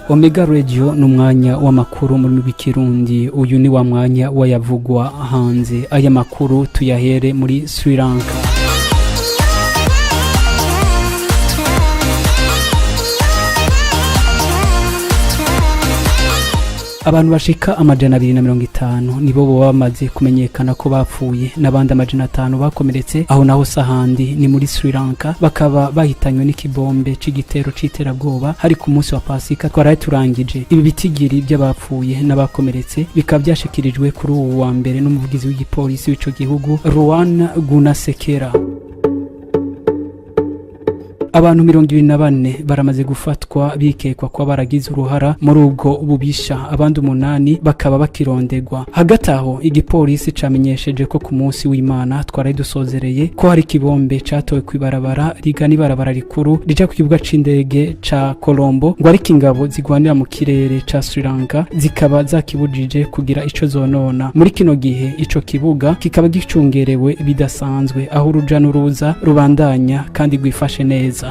Omega Radio ni umwanya w'amakuru mu rurimi rw'Ikirundi. Uyu ni wa mwanya w'ayavugwa hanze. Aya makuru tuyahere muri Sri Lanka. Abantu bashika 250 nibo boba bamaze kumenyekana ko bapfuye, n'abandi 500 bakomeretse. Aho naho sahandi ni muri Sri Lanka, bakaba bahitanywe n'ikibombe c'igitero c'iterabwoba hari ku munsi wa Pasika twaraye turangije. Ibi bitigiri by'abapfuye n'abakomeretse bikaba byashikirijwe kuri uwu wa mbere n'umuvugizi w'igipolisi w'ico gihugu, Ruwan Gunasekera. Abantu 24 baramaze gufatwa bikekwa kuba baragize uruhara muri ubwo bubisha, abandi 8 bakaba bakirondegwa. Hagati aho, igipolisi camenyesheje ko ku munsi w'Imana twaraye dusozereye ko hari ikibombe catowe kw'ibarabara rigana ibarabara rikuru rija ku kibuga c'indege ca Colombo, ngo ariko ingabo zigwanira mu kirere ca Sri Lanka zikaba zakibujije kugira ico zonona. Muri kino gihe ico kibuga kikaba gicungerewe bidasanzwe, aho uruja n'uruza rubandanya kandi rwifashe neza.